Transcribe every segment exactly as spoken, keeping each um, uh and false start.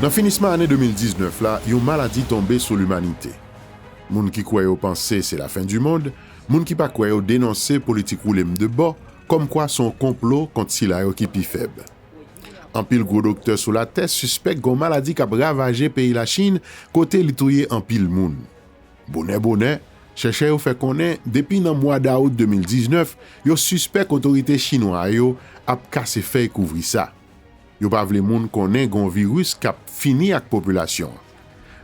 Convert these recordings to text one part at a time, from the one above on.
Nan finisman ane de mil diznèf la, yon maladi tonbe sou limanite. Moun ki kwè yo panse se lafen di mond, moun ki pa kwè yo denonse politik woule m de bò, kòmkwa se yon konplo kont sila yo ki pi fèb. Anpil gwo doktè sou latè sispèk gen yon maladi k ap ravaje peyi Lachin, kote li touye anpil moun. Bonè bonè, chèchè yo fè konnen depi nan mwa dawout de mil diznèf, yo sispèk otorite chinwa yo ap kase fèy kouvri sa. Yo pa vle moun konnen gen yon viris k ap fini ak popilasyon an.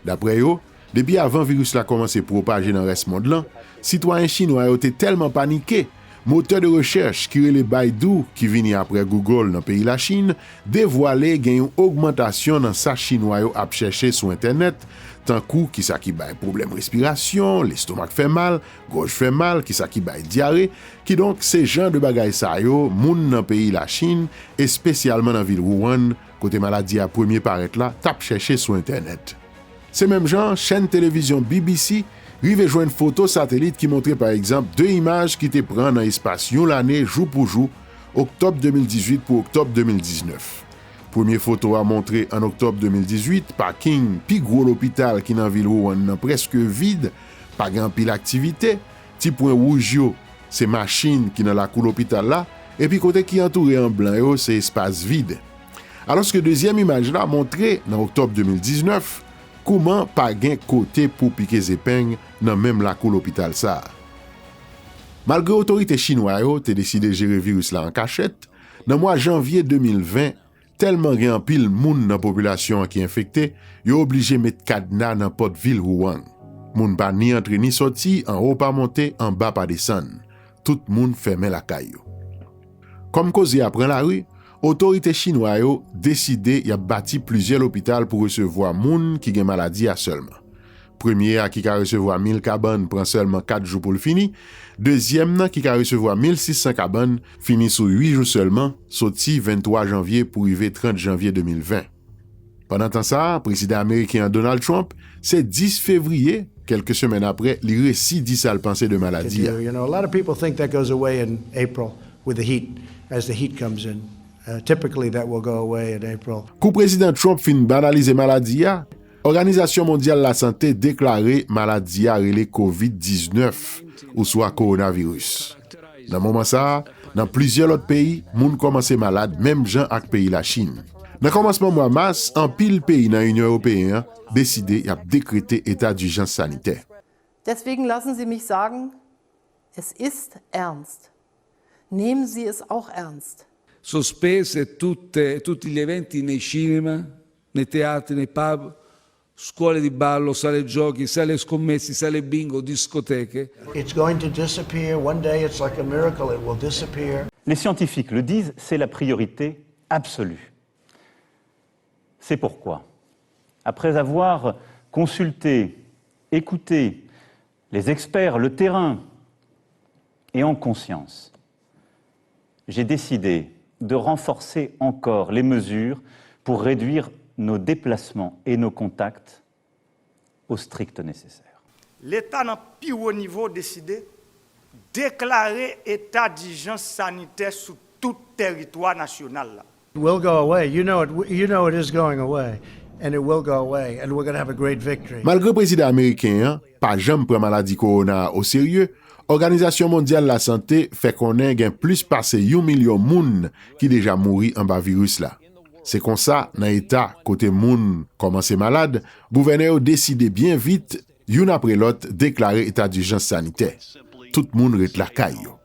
Daprè yo, depi avan viris la kòmanse pwopaje nan rès mond lan, sitwayen chinwa yo te tèlman panike, motè de rechèch ki rele Baidu, ki vini aprè Google nan peyi Lachin, devwale gen yon ogmantasyon nan sa chinwa yo ap chèche sou entènèt, tankou kisa ki bay pwoblèm respirasyon, lestomak fè mal, gòj fè mal, kisa ki bay dyare. Kidonk, se jan de bagay sa yo, moun nan peyi Lachin, espesyalman nan vil Wuhan, kote maladi a premye parèt la, t ap chèche sou entènèt. Se menm jan, chèn televizyon B B C rive jwenn foto satelit ki montre, pa egzanp, de imaj ki te pran nan espas yon lane jou pou jou, oktòb de mil dizuit pou oktòb de mil diznèf. Premye foto a montre, an oktòb de mil dizuit, paking pi gwo lopital ki nan vil Wuhan nan prèske vid, pa gen anpil aktivite. Ti pwen wouj yo, se machin ki nan lakou lopital la, epi kote ki antoure an blan yo, se espas vid. Alòske dezyèm imaj la montre, nan oktòb de mil diznèf, kouman pa gen kote pou pike zepeng nan menm lakou lopital sa a. Malgre otorite chinwa yo te deside jere viris la an kachèt, nan mwa janvye de mil ven, tèlman gen anpil moun nan popilasyon an ki enfekte, yo oblije met kadna nan pòt vil Wuhan. Moun pa ni antre ni sòti, anwo pa monte, anba pa desann. Tout moun fèmen lakay yo. Kòm koze a pran lari, otorite chinwa yo deside y ap bati plizyè lopital pou resevwa moun ki gen maladi a sèlman. Premye a ki ka resevwa mil kabann pran sèlman kat jou pou l fini, dezyèm nan ki ka resevwa mil sis san kabann fini sou uit jou sèlman, soti venntwa janvye pou rive trant janvye de mil ven. Pandan tan sa a, prezidan ameriken an Donald Trump, se dis fevriye, kèlke semèn aprè, li resi di sa l panse de maladi a. You know, a lot of people think that goes away in April with the heat, as the heat comes in. Uh, typically, that will go away in April. Kou prezidan Trump fin banalize maladi a, Òganizasyon Mondyal Lasante deklare maladi a rele kovid diznèf, oswa kowonaviris. Nan moman sa a, nan plizyè lòt peyi, moun kòmanse malad menm jan ak peyi Lachin. Nan kòmansman mwa mas, anpil peyi nan Inyon Ewopeyen an deside y ap dekrete eta dijans sanitè. Deswegen lassen Sie mich sagen, es ist ernst. Nehmen Sie es auch ernst. Sospese tutte, tutti gli eventi nei cinema, nei teatri, nei pub, scuole di ballo, sale giochi, sale scommessi, sale bingo, discoteche. It's going to disappear. One day it's like a miracle, it will disappear. Les scientifiques le disent, c'est la priorité absolue. C'est pourquoi, après avoir consulté, écouté les experts, le terrain, et en conscience, j'ai décidé de renforcer encore les mesures pour réduire nos déplacements et nos contacts au strict nécessaire. Leta nan pi wo nivo deside deklare eta dijans sanitè sou tout teritwa nasyonal la. Will go away. You know it. You know it is going away, and it will go away, and we're going to have a great victory. Malgre prezidan ameriken an pa janm pran maladi kowona a oserye, Òganizasyon Mondyal Lasante fè konnen gen plis pase yon milyon moun ki deja mouri anba viris la. Se konsa, nan eta kote moun kòmanse malad, gouvènè yo deside byen vit, youn apre lòt, deklare eta dijans sanitè. Tout moun ret lakay yo.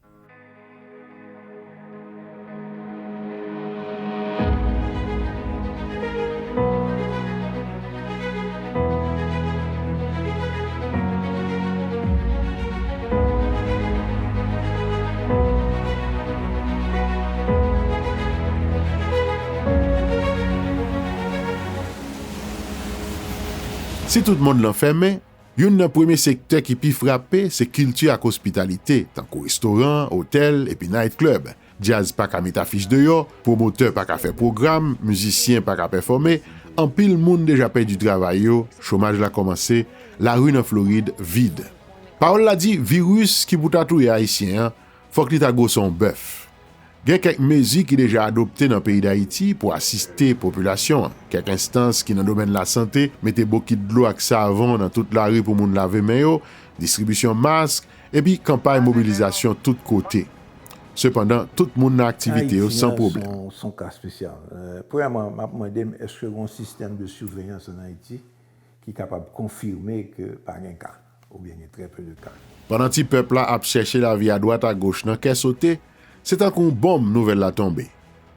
Si tout mond lan fèmen, youn nan premye sektè ki pi frape se kilti ak ospitalite, tankou restoran, otèl, epi naytklèb. Djaz pa ka met afich deyò, pwomotè pa ka fè pwogram, mizisyen pa ka pèfòme, anpil moun deja pèdi travay yo, chomaj la kòmanse, lari nan Florid vid. Pawòl la di, viris ki pou ta touye Ayisyen an, fòk li ta gwosè yon bèf. Gen kèk mezi ki deja adopte nan peyi Dayiti pou asiste popilasyon an. Kèk enstans ki nan domèn lasante mete bokit dlo ak savon nan tout lari pou moun lave men yo, distribisyon mask, epi kanpay mobilizasyon tout kote. Sepandan, tout moun nan aktivite yo san pwoblèm. Ayiti an se yon ka espesyal. Premyèman, m ap mande m èske gen yon sistèm de siveyans ann Ayiti ki kapab konfime ke pa gen ka, oubyen gen trè pe de ka. Pandan ti pèp la ap chèche lavi adwat agoch nan kè sote, se tankou yon bonm nouvèl la tonbe.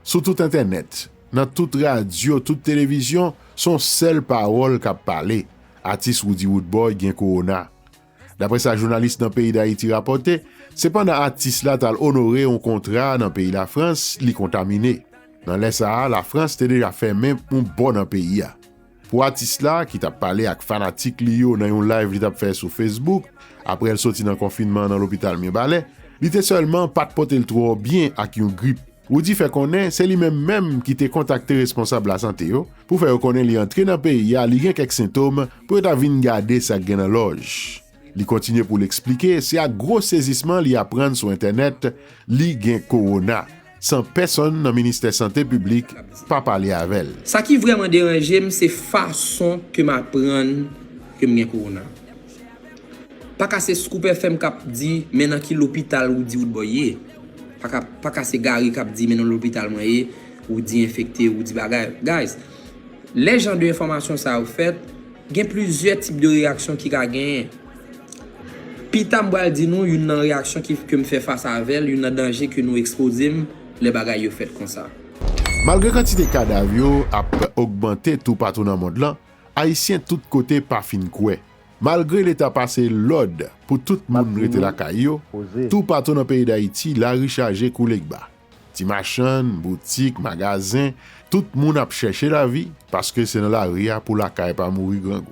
Sou tout entènèt, nan tout radyo, tout televizyon, se yon sèl pawòl k ap pale, atis Roody Roodboy gen kowona. Daprè sa jounalis nan peyi Dayiti rapòte, se pandan atis la t al onore yon kontra nan peyi Lafrans, li kontamine. Nan lè sa a, Lafrans te deja fèmen yon bò nan peyi a. Pou atis la, ki t ap pale ak fanatik li yo nan yon live li t ap fè sou Facebook, apre l soti nan konfinman nan lopital Mibalè, li te sèlman pa t pote l twò byen ak yon grip. Roody fè konnen se li menm menm ki te kontakte responsab lasante yo pou fè yo konnen li antre nan peyi a, li gen kèk sentòm pou yo ta vin gade sa k gen nan lòj. Li kontinye pou l eksplike se ak gwo sezisman li aprann sou entènèt li gen kowona, san pèsonn nan ministè sante piblik pa pale avè l. Sa ki vrèman deranje m, se fason ke m aprann ke m gen kowona. Pa ka se Scoop F M k ap di, men nan ki lopital Roody Roodboy ye. Pa ka, pa ka se Gary k ap di, men nan lopital mwen ye, Roody enfekte, Roody bagay. Guys, lè jan de enfòmasyon sa yo fèt, gen plizyè tip de reyaksyon ki ka genyen. Pita m pral di nou youn nan reyaksyon ki, ke m fè fas avè l, youn nan danje ke nou ekspoze m lè bagay yo fèt konsa. Malgre kantite kadav yo ap ogmante toupatou nan mond lan, Ayisyen tout kote pa fin kwè. Malgre Leta pase lòd pou tout moun rete lakay yo, toupatou nan peyi Dayiti, lari chaje kou legba. Ti machann, boutik, magazen, tout moun ap chèche lavi, paske se nan lari a pou lakay pa mouri grangou.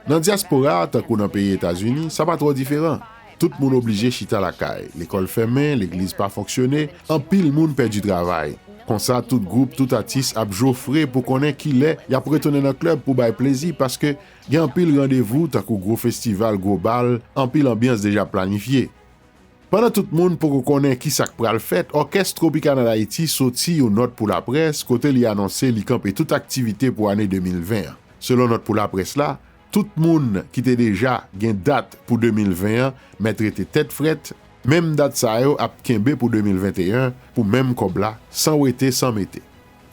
Nan dyaspora a, tankou nan peyi Etazini, sa pa twò diferan. Tout moun oblije chita lakay, lekòl fèmen, legliz pa fonksyone, anpil moun pèdi travay. Konsa, tout gwoup, tout atis ap jofre pou konnen kilè y ap retounen nan klèb pou bay plezi, paske gen anpil randevou, tankou gwo festival, gwo bal, anpil anbyans deja planifye. Pandan tout moun poko konnen kisa k pral fèt, Òkès Tropicana d'Haïti soti yon nòt pou laprès kote li anonse li kanpe tout aktivite pou ane de mil ven an. Selon nòt pou laprès la, tout moun ki te deja gen dat pou de mil ven an mèt rete tèt frèt, menm dat sa yo ap kenbe pou de mil venteyen pou menm kòb la, san wete, san mete.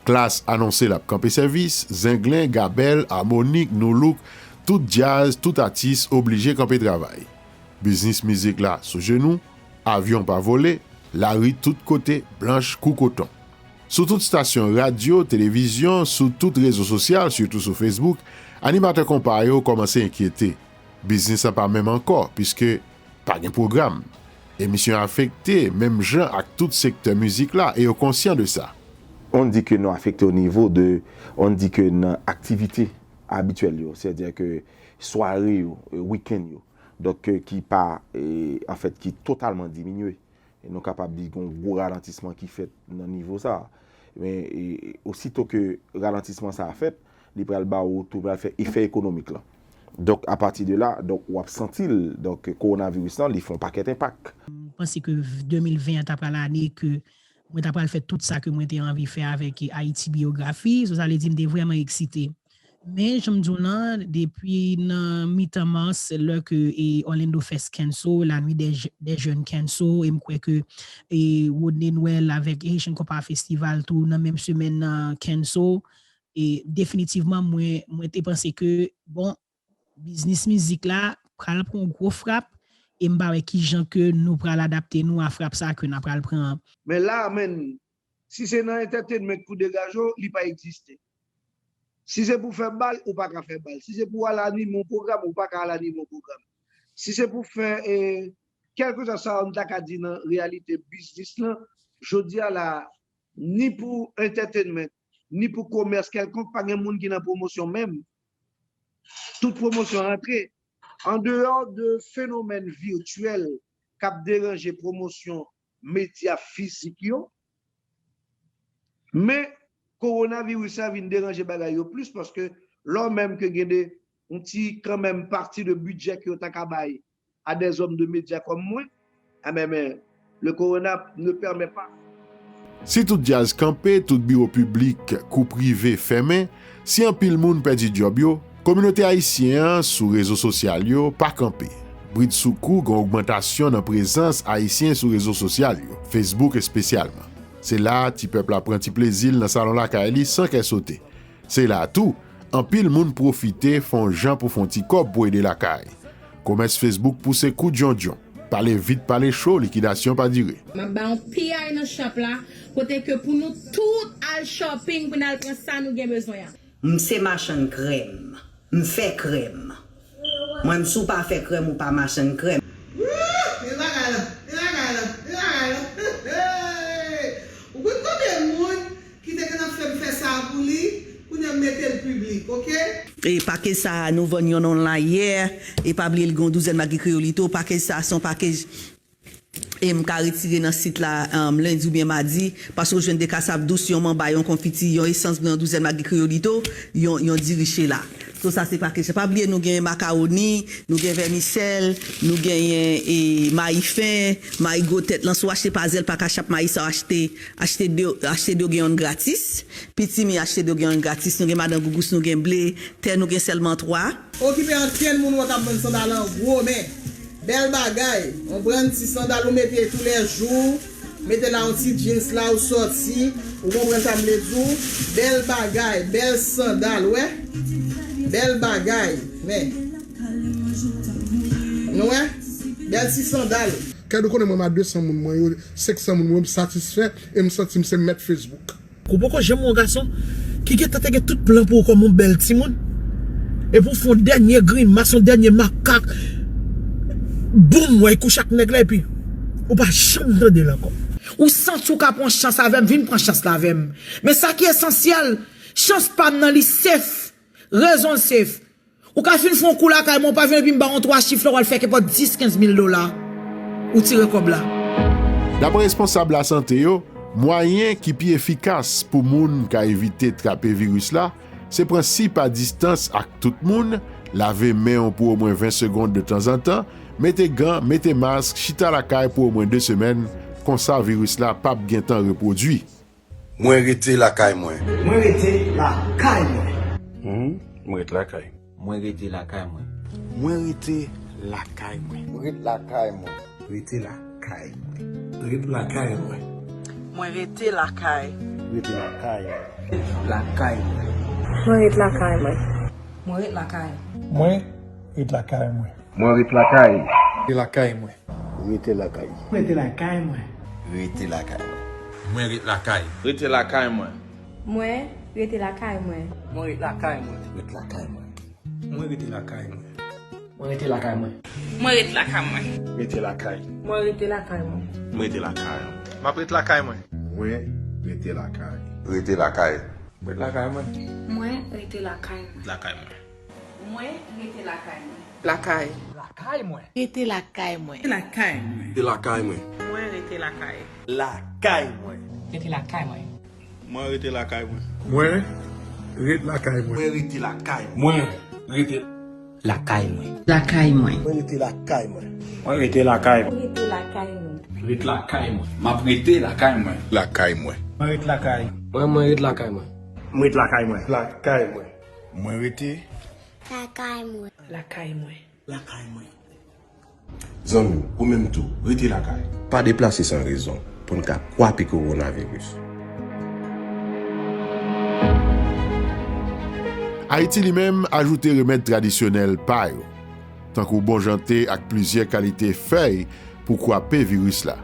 Klass anonse l ap kanpe sèvis, Zenglen, Gabèl, Harmonik, Nu Look, tout djaz, tout atis oblije kanpe travay. Biznis mizik la sou jenou, avyon pa vole, lari tout kote blanch kou koton. Sou tout stasyon radyo, televizyon, sou tout rezo sosyal, sitou sou Facebook, animatè konpa yo kòmanse enkyete. Biznis lan pa menm ankò, piske pa gen pwogram. Emisyon afekte, menm jan ak tout sektè mizik la, e yo konsyan de sa. On dit que nou afekte o nivo de, on dit que nan aktivite abityèl yo, sètadi ke sware yo, e, wikenn yo, donk, e, ki pa, e, anfèt, ki totalman diminye. E nou kapab di gen yon gwo ralantisman ki fèt nan nivo sa a. Men, e, osito ke ralantisman sa a fèt, li pral ba ou tou, pral fè efè ekonomik lan. Donk, apati de la, donk, w ap santi l, donk, kowonaviris lan, li fè yon pakèt enpak. M panse ke de mil ven an ta pral ane ke mwen ta pral fè tout sa ke mwen te anvi fè avèk Haïti Biographie. So, sa vle di m te vrèman eksite. Men, jan m di w lan, depi nan mitan mas, lè ke, e, Orlando Fest cancel, La Nuit des Je-, des Jeunes cancel, e m kwè ke, e, Rodney Noël avèk Haitian Compas Festival tou nan menm semèn nan cancel, e definitivman, mwen, mwen te panse ke, bon, biznis mizik la pral pran yon gwo frap, e m pa wè kijan ke nou pral adapte nou a frap sa ke n a pral pran an. Men la, menn, si se nan entertainment pou degaje w, li pa egziste. Si se pou fè bal, ou pa ka fè bal. Si se pou al anime yon pwogram, ou pa ka al anime yon pwogram. Si se pou fè, e, kèlkeswa sa nou ta ka di nan reyalite biznis lan, jodi a la, ni pou entertainment, ni pou komès kèlkonk, pa gen moun ki nan pwomosyon menm. Tout pwomosyon rantre. Andeyò de fenomèn vityèl k ap deranje pwomosyon medya fizik yo, men kowonaviris la vin deranje bagay yo plis, paske lè w menm ke gen de, yon ti kanmenm pati de bidjè ke yo ta ka bay a des hommes de médias comme moi, ah ben, mais le corona ne permet pas. Si tout djaz kanpe, tout biwo piblik kou prive fèmen, si anpil moun pèdi djòb yo, kominote ayisyen an sou rezo sosyal yo pa kanpe. Bridsoukou gen ogmantasyon nan prezans ayisyen sou rezo sosyal yo, Facebook espesyalman. Se la a ti pèp la pran ti plezi l nan salon lakay li san kè sote. Se la a tou, anpil moun pwofite fè yon jan pou fè yon ti kòb pou ede lakay. Komès Facebook pouse kou djondjon. Pale vit, pale cho, likidasyon pa dire. M ap bay yon piyay nan shop la, kote ke pou nou tout al shopping, pou n al pran sa nou gen bezwen an. M se machann krèm. M fè krèm. Mwen, m si w pa fè krèm, ou pa machann krèm. Wouh! Men bagay la, men bagay la, men bagay la. Ou konn konbyen moun ki te gentan fè m fè sa a pou li, kounye a m mete l piblik, oke? E pakej sa a, nou vann yonn online yè, e pa bliye l gen yon douzèn magi kreyolito, pakej sa a se yon pakej e m ka retire nan sit la, um, lendi oubyen madi, paske w jwenn de kasav dous, yon manba, yon konfiti, yon esans blan, yon douzèn magi kreyolito, yon, yon diri chela. So sa se pakej la. Pa bliye nou gen makawoni, nou gen vèmisèl, nou genyen e, mayi fen, mayi gwo tèt lan. Si w achte pa zèl, pa kachap, mayi sa w achte, achte de, achte de w gen yonn gratis. Pitimi achte de w gen yonn gratis. Nou gen madan gougous, nou gen ble, tè nou gen sèlman twa. Okipe ankenn moun wè k ap vann sandal an gwo, men bèl bagay. Yon brand ti sandal ou mete toulèjou. Mete la yon ti jeans la ou sòti. Ou konprann sa m vle di w? Bèl bagay, bèl sandal, wè. Bèl bagay, men. Nou wè? Bèl ti sandal. Kèd ou konnen mwen, m a de san moun mwen yo, senk san moun mwen, m satisfè e m santi m se mèt Facebook. Ou poko janm wè yon gason ki gentan te gen tout plan pou ou kòm yon bèl timoun. Epi w fè yon dènye grimas, yon dènye makak. Boum, w al kouche ak nèg la, epi ou pa janm tande l ankò. Ou santi w ka pran chans avè m, vin pran chans la avè m. Men sa ki esansyèl, chans pa m nan li safe. Rezon l safe. Ou ka fin fè yon kou lakay mwen, ou pa vin epi m ba w yon twa chif la, w al fè kenpòt dis, kenz mil dola. Ou tire kòb la. Daprè responsab lasante yo, mwayen ki pi efikas pou moun ka evite trape viris la, se pran sis pa distans ak tout moun, lave men w pou omwen ven segonn de tanzantan, mete gan, mete mask, chita lakay pou omwen de semèn, konsa viris la p ap gentan repwodui. Mwen rete lakay mwen. Mwen rete lakay mwen. Hmm, mwen ret lakay. Mwen rete lakay mwen. Mwen rete lakay mwen. Mwen ret lakay mwen. Rete lakay mwen. Ret lakay mwen. Mwen rete lakay. Rete lakay. Lakay mwen. Mwen ret lakay mwen. Mwen ret lakay. Mwen ret lakay mwen. Mwen ret lakay. Ret lakay mwen. Rete lakay. Rete lakay mwen. Rete lakay mwen. Rete lakay mwen. Mwen ret lakay. Rete lakay mwen. Mwen rete lakay mwen. Mwen ret lakay mwen. Ret lakay mwen. Mwen rete lakay mwen. Mwen rete lakay mwen. Mwen ret lakay mwen. Rete lakay. Mwen rete lakay mwen. Mwen rete lakay. M ap ret lakay mwen. Mwen rete lakay. Rete lakay. Mwen ret lakay mwen. Mwen rete lakay mwen. Lakay mwen. Mwen rete lakay mwen. Lakay. Lakay mwen. Rete lakay mwen. Lakay mwen. Rete lakay mwen. Mwen rete lakay. Lakay mwen. Rete lakay mwen. Mwen rete lakay mwen. Mwen ret lakay mwen. Mwen rete lakay mwen. Mwen rete lakay mwen. Lakay mwen. Mwen rete lakay mwen. Mwen rete lakay mwen. Mwen rete lakay mwen. Ret lakay mwen. M ap rete lakay mwen. Lakay mwen. Mwen ret lakay. Mwen, mwen ret lakay mwen. Mwen ret lakay mwen. Lakay mwen. Mwen rete lakay mwen. Lakay mwen. Lakay mwen. Zanmi m, ou menm tou, rete lakay. Pa deplase san rezon pou n ka kwape kowonaviris. Ayiti li menm ajoute remèd tradisyonèl pa yo, tankou bon jan te ak plizyè kalite fèy pou kwape viris la.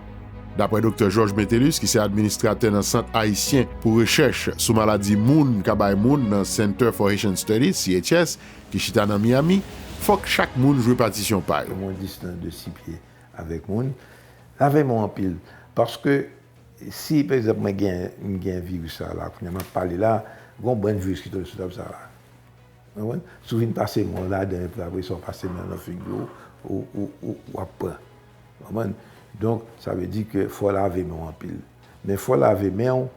Daprè Doktè Georges Metellus, ki se administratè nan Sant Ayisyen pou Rechèch sou Maladi Moun ka bay moun nan Center for Haitian Studies, C H S, ki chita nan Miami, fòk chak moun jwe patisyon pa yo. Yon distans de sis pye avèk moun. Lave men w anpil. Paske si, pa egzanp, mwen gen, m gen viris sa la, kounye a m ap pale la, gen yon bann viris ki tonbe sou tab sa la. Ou konprann? Si w vin pase men w ladan, epi apre sa w pase men w nan figi w, ou, ou, ou, w ap pran. Ou konprann? Donk, sa vle di ke fò w lave men w anpil. Men fò w lave men w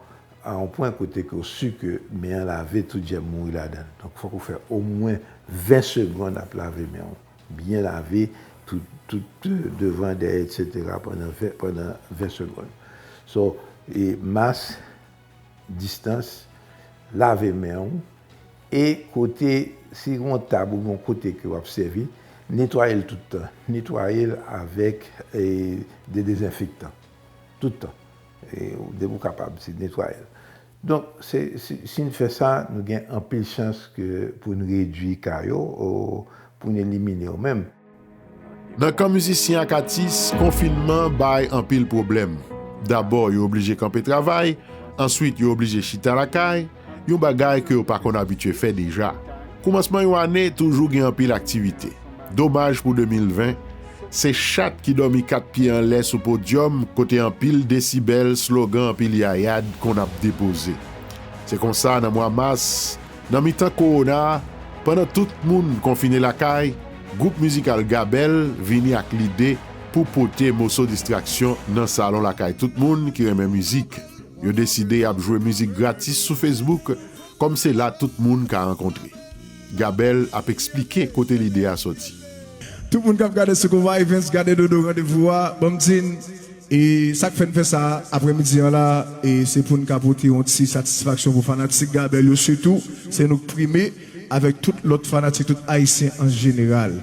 a yon pwen kote ke w si ke men an lave, tout jèm mouri ladan l. Donk, fòk ou fè omwen ven segonn ap lave men w. Byen lave, tout, tout, euh, devan, dèyè, etsetera, pandan ven, pandan ven segonn. So, E mas, distans, lave men w, e kote, si gen yon tab oubyen yon kote ke w ap sèvi, netwaye l tout tan. Netwaye l avèk, e, de dezenfektan. Tout tan. E, depi w kapab, se netwaye l. Donk, se, si, si n fè sa, nou gen anpil chans ke pou n redui ka yo, o, pou n elimine yo menm. Nan kan mizisyen ak atis, konfinman bay anpil pwoblèm. Dabò, yo oblije kanpe travay, answit, yo oblije chita lakay, yon bagay ke yo pa konn abitye fè deja. Kòmansman yon ane toujou gen anpil aktivite. Domaj pou de mil ven, se chat ki dòmi kat pye anlè sou podyòm kote anpil desibèl, slogan, anpil yayad konn ap depoze. Se konsa, nan mwa mas, nan mitan kowona a, pandan tout moun konfine lakay, gwoup mizikal Gabèl vini ak lide pou pote moso distraksyon nan salon lakay tout moun ki renmen mizik. Yo deside y ap jwe mizik gratis sou Facebook, kòm se la tout moun ka rankontre. Gabèl ap eksplike kote lide a soti. Tout moun k ap gade Sou Kouva Events, gade Dodo Randevou a, ban m di n, e sa k fè n fè sa aprèmidi an la, e se pou n ka pote yon ti satisfaksyon pou fanatik Gabèl yo sitou, se nou k prime avèk tout lòt fanatik, tout Ayisyen an jeneral.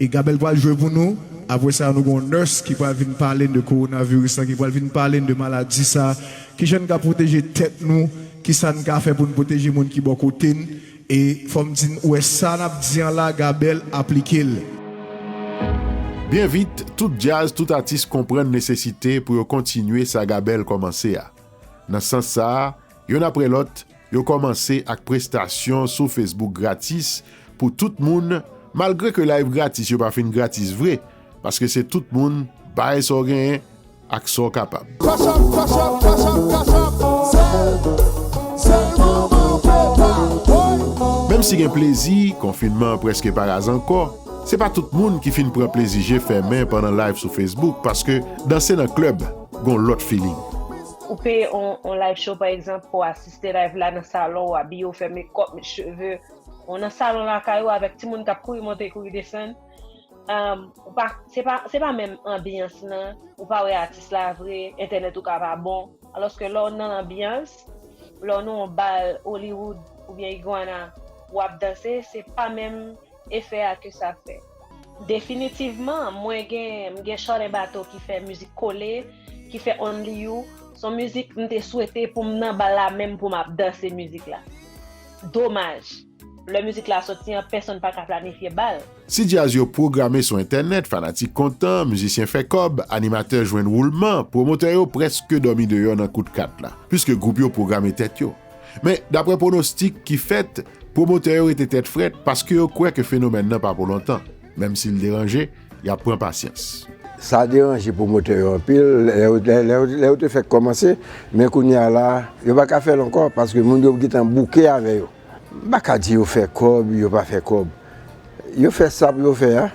E Gabèl pral jwe pou nou, apre sa nou gen yon nurse ki pral vin pale n de kowonaviris lan, ki pral vin pale n de maladi sa, kijan n ka pwoteje tèt nou, kisa n ka fè pou n pwoteje moun ki bò kote n, e fò m di n, ou wè sa n ap di an la, Gabèl aplike l. Byen vit, tout djaz, tout atis konprann nesesite pou yo kontinye sa Gabèl kòmanse a. Nan sans sa a, youn apre lòt, yo kòmanse ak prestasyon sou Facebook gratis pou tout moun, malgre ke live gratis yo pa fin gratis vre, paske se tout moun, bay sa w genyen ak sa w kapab. Cash up, cash up, cash up, cash up. Sèl, sèl moman pepa, woy. Menm si gen plezi, konfinman an prèske pa raz ankò, se pa tout moun ki fin pran plezi je fèmen pandan live sou Facebook, paske danse nan klèb gon lòt feeling. Ou peye on, on live show, pa egzanp, pou w asiste live la nan salon, w abiye, w fè mekòp, met cheve, ou nan salon lakay ou avèk timoun k ap kouri monte, kouri desann. Um, ou pa, se pa, se pa menm anbyans lan, ou pa wè atis la vre, entènèt ou ka pa bon. Alòske lè w nan anbyans, lè w nan yon bal Hollywood oubyen Iguana, w ap danse, se pa menm efè a ke sa fè. Definitivman, mwen gen, m gen Chòlè Bato ki fè mizik kole, ki fè Only You. Se yon mizik m te swete pou m nan bal la menm pou m ap danse mizik la. Domaj, lè mizik la soti an, pèsonn pa ka planifye bal. Si djaz yo pwograme sou entènèt, fanatik kontan, mizisyen fè kòb, animatè jwenn woulman, pwomotè yo prèske dòmi deyò nan kout kat la, piske gwoup yo pwograme tèt yo. Men, daprè pwonostik ki fèt, pwomotè yo rete tèt frèt paske yo kwè ke fenomèn nan pa pou lontan. Menm si l deranje, y ap pran pasyans. Sa deranje pwomotè yo anpil, lè yo, lè, lè yo, lè yo te fèk kòmanse, men kounye a la, yo pa ka fè l ankò, paske moun yo gentan bouke avè yo. M pa ka di yo fè kòb, yo pa fè kòb. Yo fè sa pou yo fè a,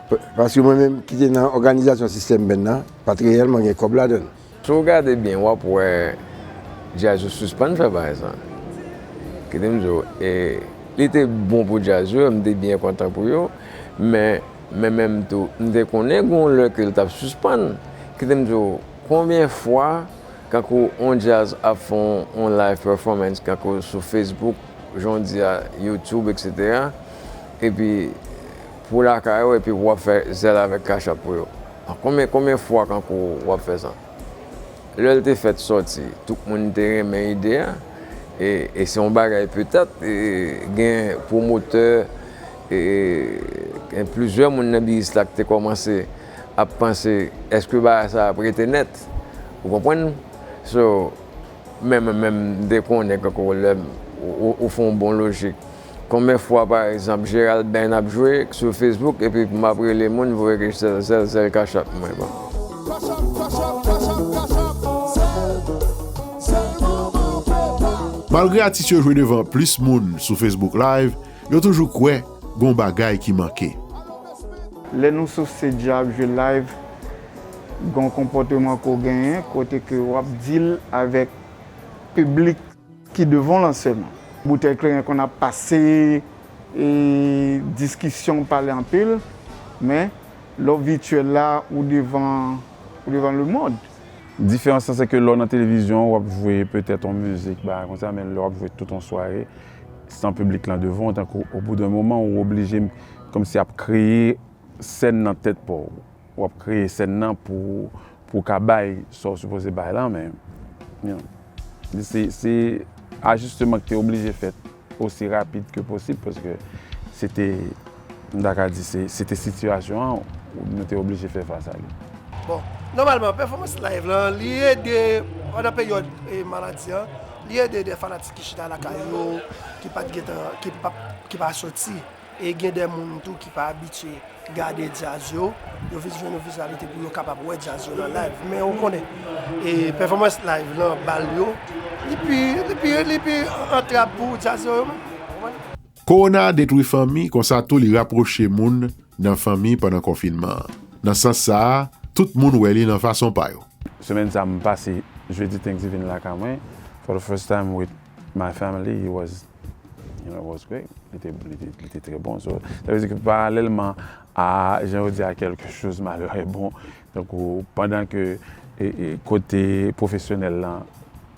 p-, paske mwen menm ki te nan òganizasyon sistèm band nan, pa t reyèlman gen kòb ladan l. Si w gade byen, w ap wè djaz yo sispann fè bagay sa. Kite m di w, e, li te bon pou djaz yo, m te byen kontan pou yo, men, men menm tou, m te konnen gon lè ke l t ap sispann. Kite m di w, konbyen fwa, kankou on djaz ap fè on, on live performance, kankou sou Facebook, jan w di a, YouTube, etsetera, epi pou lakay ou, epi pou w ap fè zèl avèk Cash App pou yo. Konbyen, konbyen fwa kankou w ap fè sa? Lè l te fèt sòti, tout moun te renmen ide a, e, e se yon bagay petèt, e, gen pwomotè, e, gen plizyè moun nan biznis la ki te kòmanse ap panse, èske bagay sa ap rete nèt? Ou konprann? So, men mwen menm, m te konnen kankou lè m, ou, ou, ou fè yon bon lojik. Konbyen fwa, pa egzanp, Gerald Bain ap jwe sou Facebook, epi m ap rele moun, voye ke sèl, sèl, sèl Cash App mwen, bon. Malgre atis yo jwe devan plis moun sou Facebook Live, yo toujou kwè gon bagay ki manke. Lè nou sou stage a ap jwe live, gon konpòteman ke w genyen, kote ke w ap deal avèk piblik ki devan w lan sèlman. Boutèy kleren konn ap pase, e diskisyon, pale anpil, men lè w vityèl la, ou devan, ou devan lemonn. Diferans lan, se ke lè w nan televizyon, w ap jwe petèt yon mizik, bagay konsa, men lè w ap jwe tout yon sware, san piblik lan devan w, tankou, au bout d'un moment, ou oblije, kòmsi ap kreye sèn nan tèt pa w. W ap kreye sèn nan pou, pou w ka bay sa w sipoze bay la, men, you know, se, se ajisteman ki te oblije fèt osi rapid ke posib, paske se te, m ta ka di, se, se te sitiyasyon an, nou te oblije fè fas a li. Bon, nòmalman, pèfòmans live lan, li ede, pandan peryòd, eh, maladi an, li ede de fanatik ki chita lakay yo, ki pa t gentan, ki pa, ki pa soti. E gen de moun tou ki pa abitye gade djaz yo, yo vin jwenn yon vizyalite pou yo kapab wè djaz yo nan live. Men ou konnen, e pèfòmans live lan, bal yo, li pi, li pi, li pi antrab pou djaz yo, yo menm. Ou konprann? Kowona detwi fanmi, konsa tou li rapwoche moun nan fanmi pandan konfinman an. Nan sans sa a, tout moun wè li nan fason pa yo. Semèn sa a, m pase jedi Thanksgiving lakay mwen. For the first time with my family, it was, you know, it was great. Li te, li te, li te trè bon. So, sa vle di ke paralèlman a, jan yo di, a quelque chose malheur est bon. Donk, ou, pandan ke, e, e, kote pwofesyonèl lan,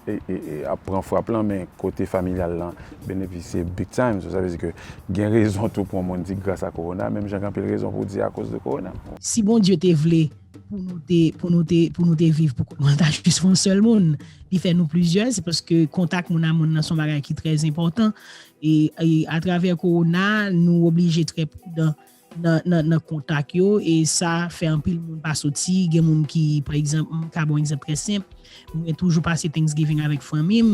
e, e, e, ap pran frap lan, men kote familyal lan benefisye big time. So, sa vle di ke gen rezon tou pou yon moun di gras a kowona, menm jan gen anpil rezon pou di akoz de kowona. Si Bondye te vle pou nou te, pou nou te, pou nou te viv pou kont nou, ta jis fè yon sèl moun. Li fè nou plizyè, se paske kontak moun a moun nan se yon bagay ki trè enpòtan. E, e atravè kowona, nou oblije trè pridan nan, nan, nan kontak yo, e sa fè anpil moun pa soti. Gen moun ki, pa egzanp, m ka ba w egzanp trè senp, mwen toujou pase Thanksgiving avèk fanmi m,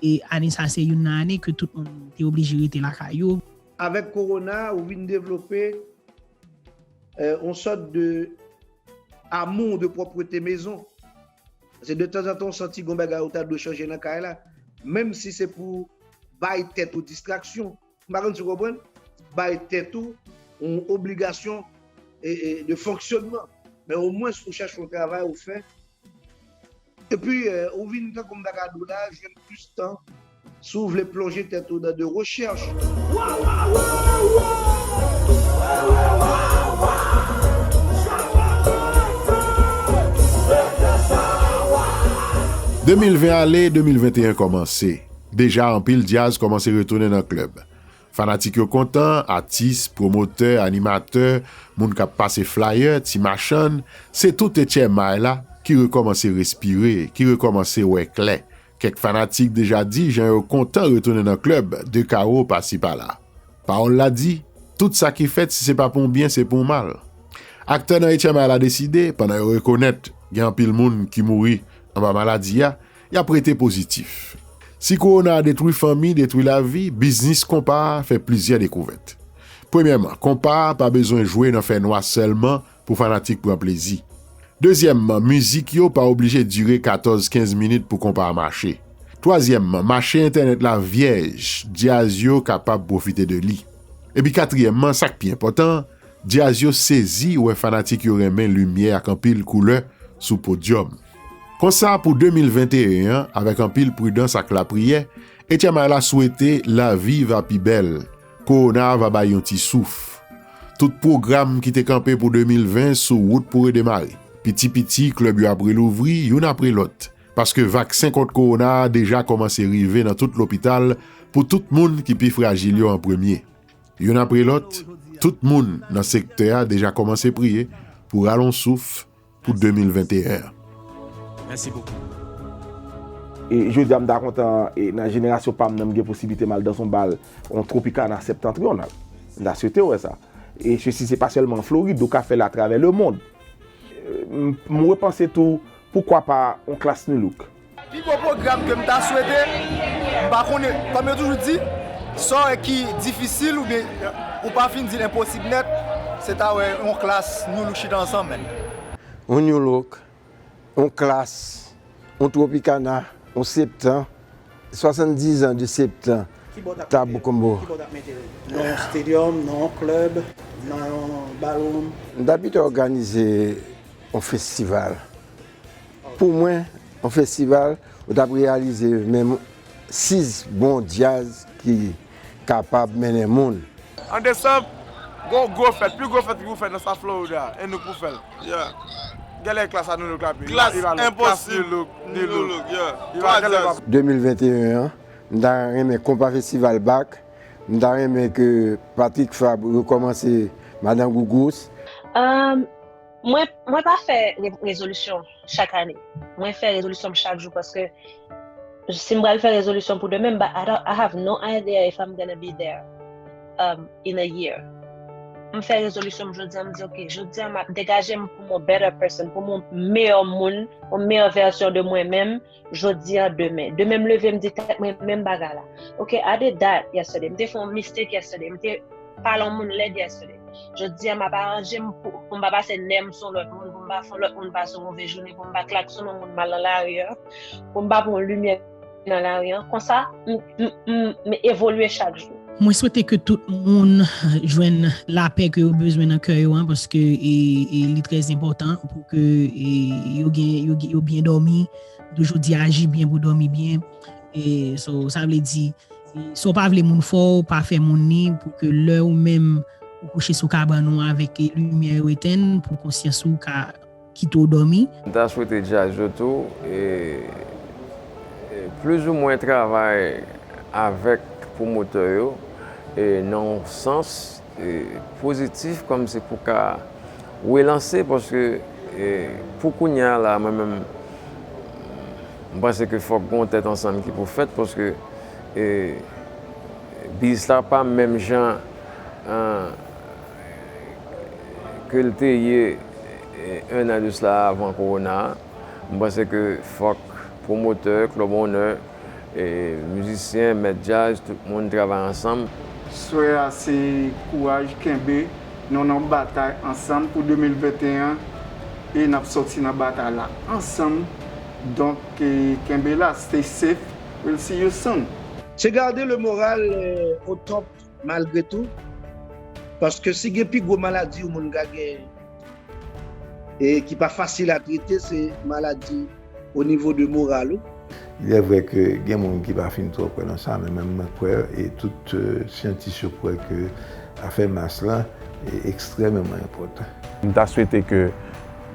e ane sa se youn nan ane ke tout moun te oblije rete lakay yo. Avèk kowona, ou vin devlope, euh, yon sòt de amour de propreté maison. Paske de tanzantan, ou santi gon bagay ou ta dwe chanje nan kay la, menm si se pou bay tèt ou distraksyon. M pa konn si w konprann, bay tèt ou yon obligasyon, e, e, de fonksyonman. Men omwens ou chache yon travay ou fè. Epi, e, ou vin tankou m ta ka di w la, jwenn plis tan si w vle plonje tèt ou nan de rechèch. De mil ven ale, de mil venteyen kòmanse. Deja, anpil djaz kòmanse retounen nan klèb. Fanatik yo kontan, atis, pwomotè, animatè, moun k ap pase flayè, ti machann, se tout H M I la ki rekòmanse respire, ki rekòmanse wè klè. Kèk fanatik deja di jan yo kontan retounen nan klèb, de kawo pasi pala. Pawòl la di, tout sa ki fèt, si se pa pou yon byen, se pou yon mal. Aktè nan H M I la deside, pandan yo rekonèt gen anpil moun ki mouri anba maladi a, y ap rete pozitif. Si kowona a detwi fanmi, detwi lavi, biznis konpa a fè plizyè dekouvèt. Premyèman, konpa a pa bezwen jwe nan fènwa sèlman pou fanatik pran plezi. Dezyèmman, mizik yo pa oblije dire katòz kenz minit pou konpa a mache. Twazyèmman, mache entènèt la vyèj, djaz yo kapab pwofite de li. Epi katriyèmman, sa k pi enpòtan, djaz yo sezi wè fanatik yo renmen limyè ak anpil koulè sou podyòm. Konsa, pou de mil venteyen an, avèk anpil pridans ak lapriyè, H M I la swete lavi va pi bèl, kowona a va bay yon ti souf. Tout pwogram ki te kanpe pou de mil ven sou wout pou redemare. Piti piti, klèb yo ap relouvri, youn apre lòt. Paske vaksen kont kowona a deja kòmanse rive nan tout lopital pou tout moun ki pi frajil yo an premye. Youn apre lòt, tout moun nan sektè a deja kòmanse priye pou rale yon souf pou de mil venteyen an. Mèsi bokou. E jodi a, m ta kontan, e nan jenerasyon pa m nan, m gen posiblite m al danse yon bal, yon Tropicana Septentrional. M ta swete wè sa. E se, si se pa sèlman an Florid, ou ka fè l atravè lemonn. E, m, m repanse tou, poukwa pa yon klas Nu Look? Pi gwo pwogram ke m ta swete, m pa konnen, kòm yo toujou di, sa w wè ki difisil oubyen ou pa fin di l enposib nèt, se ta wè yon klas Nu Look chita ansanm, menn. Yon Nu Look, yon klas, yon Tropicana, yon Septan, swasanndizan de Septan, Tabou Combo. Ki bò w t ap mete l? Nan yon stadium, nan yon club, nan yon ballroom? M ta pito òganize yon festival. Pou mwen, yon festival, ou t ap reyalize menm sis bon djaz ki kapab mennen moun. An desanm, gen yon gwo fèt, pi gwo fèt ki pou fèt nan South Florida, e nou k pou fè l. Yeah. Gèlè klas a New Look la, pi. Klas, enposib. Klas New Look, New Look. New Look, yeah. De mil venteyen an, m ta renmen konpa festival back. M ta renmen ke Patrick Fabre rekòmanse Madan Gougous. Mwen pa fè rezolisyon chak ane. Mwen fè rezolisyon m chak jou paske si m pral fè rezolisyon pou demen, I have no idea if I'm gonna be there in a year. M fè rezolisyon m jodi a, m di ok, jodi a m ap degaje m pou m yon better person, pou m yon meyè moun, yon meyè vèsyon de mwen menm, jodi a, demen. Demen m leve, m di tèt mwen menm bagay la. Ok, I did that yesterday. M te fè yon mistake yesterday. M te pale yon moun lèd yesterday. Jodi a, m ap aranje m pou, pou m pa pase nè m sou lòt moun, pou m pa fè lòt moun pase yon move jounen, pou m pa klaksonnen yon moun mal nan lari a, pou m pa pran limyè nan lari a. Konsa, m, m, m, m evolye chak jou. Mwen swete ke tout moun jwenn lapè ke yo bezwen nan kè yo an, paske e, e, li trè enpòtan pou ke e, yo, gen, yo, yo byen dòmi. Toujou di aji byen pou dòmi byen. E, so, sa vle di, e, si w pa vle moun fè w, pa fè moun ni, pou ke lè ou menm ou kouche sou kabann ou avèk e, limyè yo etenn, pou konsyans ou ka kite w dòmi. M ta swete djaz yo tou, e, e, plizoumwen travay avèk pwomotè yo, e, nan yon sans, e, pozitif, kòmsi pou ka relanse, paske, e, pou kounye a la, mwen menm, m panse ke fòk gen yon tèt ansanm ki pou fèt, paske, e, biznis la pa menm jan, e, ke l te ye, e, un an de sila avan kowona a. M panse ke fòk pwomotè, club owner, e, mizisyen, mèt djaz, tout moun travay ansanm. Swè a se kouraj, kenbe, nou nan batay ansanm pou de mil venteyen e n ap sòti nan batay la ansanm. Donk, e, kenbe la, stay safe, we'll see you soon. Se gade le moral, e, au top malgre tou, paske si gen pi gwo maladi yon moun ka gen e ki pa fasil a trete, se maladi o nivo de moral ou. Il est vrai que gen moun ki pa fin twò kwè nan sa, men menm mwen kwè, e tout e, syantis yo kwè ke afè mas lan e ekstrèmeman enpòtan. M ta swete ke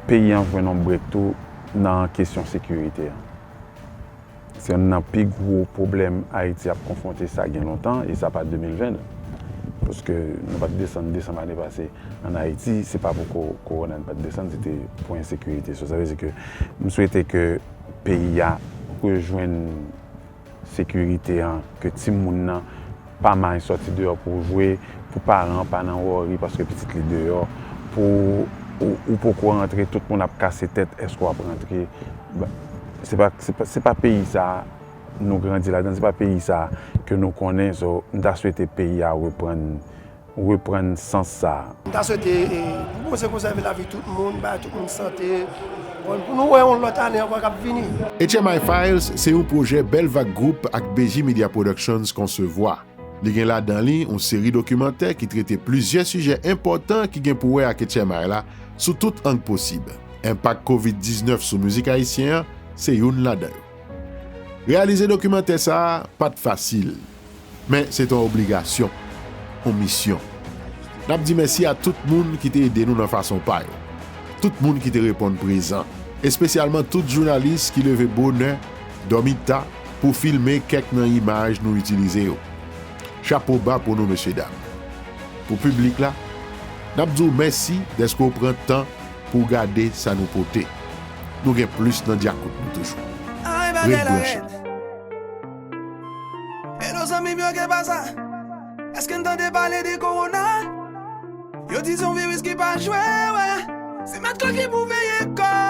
peyi an jwenn yon break tou nan kesyon sekirite an. Se youn nan pi gwo pwoblèm Ayiti ap konfwonte, sa gen lontan, e sa pa de mil ven. Paske nou pa t desann desanm ane pase ann Ayiti, se pa pou ko, kowona n pa t desann, se te pou ensekirite. So, sa vle di ke m swete ke peyi a rejwenn sekirite an, ke timoun nan pa may sòti deyò pou jwe, pou paran an pa nan worry paske pitit li deyò, pou ou, ou poko rantre, tout moun ap kase tèt, èske w ap rantre? Se pa, se pa, se pa peyi sa a nou grandi ladan, se pa peyi sa a ke nou konnen, so, m ta swete peyi a reprann, reprann sans sa a. M ta swete, e, pou Bondye konsève lavi tout moun, bay tout moun sante, pou nou wè yon lòt ane ankò k ap vini. H M I Files se yon pwojè Bèl Vag Group ak B J Media Productions konsevwa. Li gen ladan li yon seri dokimantè ki trete plizyè sijè enpòtan ki gen pou wè ak H M I la sou tout ang posib. Enpak kovid diznèf sou mizik ayisyen an se youn ladan yo. Reyalize dokimantè sa a pa t fasil, men se t yon obligasyon, yon misyon. N ap di mèsi a tout moun ki te ede nou nan fason pa yo. Tout moun ki te reponn prezan, espesyalman tout jounalis ki leve bonè, dòmi ta, pou filme kèk nan imaj nou itilize yo. Chapo ba pou nou, mesyedam. Pou piblik la, n ap di w mèsi dèske w pran tan pou w gade sa nou pote. Nou gen plis nan dyakout nou toujou. Ret branche. Hello zanmi m yo, ke pa sa? Èske n tande pale de kowona? Yo di se yon viris ki pa jwe, wè. Se mèt kò ki pou veye kò.